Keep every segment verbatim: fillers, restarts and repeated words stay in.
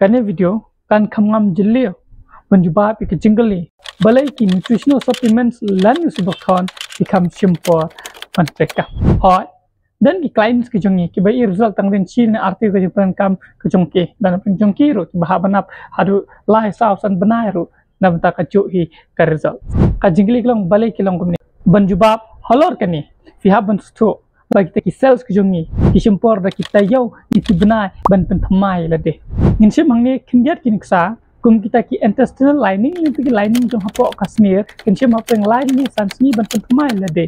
Kane video kan kham ngam jylliew ban jubab ïa ka jingkylli balei ki nutritional supplements lane u Seabuckthorn ki kham shim por ban treikam. Hooid, don ki clients ki jong ngi kiba i result tang dien shi ne ar taïew ka jingpyntreikam ka jong ki, don ki jong ki ruh kiba hap ban ap haduh lai saw san bnai ruh na bynta ka juh hi ka result. Ka jingkylli ka long balei ki long kumne. Ban jubab halor kane, phi hap ban sngewthuh ba kita ki cells ki jong ngi ki shim por da ki taïew ne ki bnai ban pynthymmai lade. Ngin shim hangne khyndiat ki nuksa kum kita ki intestinal lining ne ki lining jong hapoh ka snier, kin shim hapdeng lai ne san sngi ban pynthymmai lade.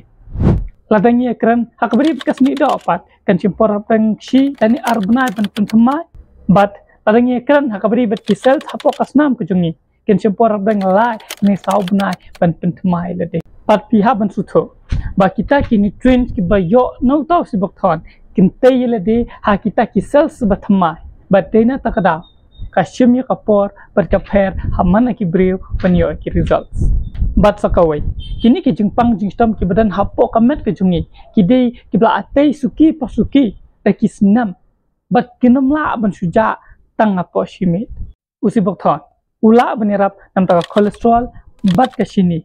Lada ngi ïakren ha kaba ri bad ka snieh doh pat, kan shim por hapdeng shi lane ar bnai ban pynthymmai. Bad lada ngi ïakren ha kaba ri bad ki cells hapoh ka snam ka jong ngi, kan shim por hapdeng lai ne saw bnai ban pynthymmai lade. Bad phi hap ban sngewthuh ba kita ki nutrients kiba ïoh na uta u Seabuckthorn kin tei ïa lade ha kita ki cells ba thymmai. Bad dei na kata ka daw ka shim ïa ka por bad ka pher ha man la ki briew ban ïoh ki results. Bad sa kawei, kine ki jingpang jingshitom kiba don hapoh ka met ka jong ngi ki dei kiba la tei suki pa suki da ki snem bad kin ym lah ban shu jah tang hapoh shi miet. U Seabuckthorn u lah ban ïarap na bynta ka cholesterol bad ka shini.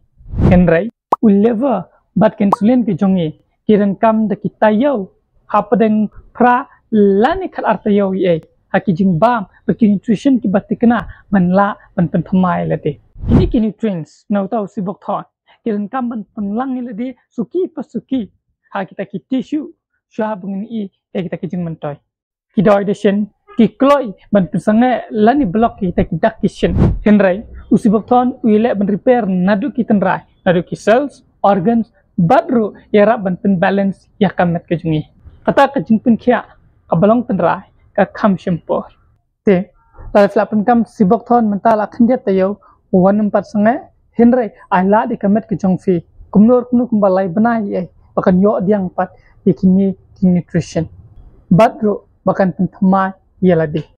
Hynrei u liver bad ka insulin ka jong ngi ki donkam da ki taïew hapdeng phra lane khatar taïew ïa ei ha ki jingbam bad ki nutrition kiba thikna ban lah ban pynthymmai lade. Kine ki nutrients na uta u Seabuckthorn ki donkam ban pynlang ïa lade suki pa suki ha kita ki tissue shuwa ba ngin ïoh ïa kita ki jingmyntoi. Ki doi dashin ki kloi ban pynsangeh lane block ïa kita ki dak ki shin. Hynrei u Seabuckthorn u ïaleh ban repair naduh ki tynrai, naduh ki cells, organs, bad ruh ïarap ban pynbalance ïa ka met ka jong ngi. Kata ka jingpynkhiah kaba long tynrai ka kham shim por. Te lada phi la pyndonkam Seabuckthorn mynta la khyndiat taïew, wat nym pat sangeh, hynrei ai lad ïa ka met ka jong phi kumno kumno kumba lai bnai ïa ei ba kan ïoh diang pat ïa kine ki nutrition bad ruh ba kan pynthymmai ïa lade.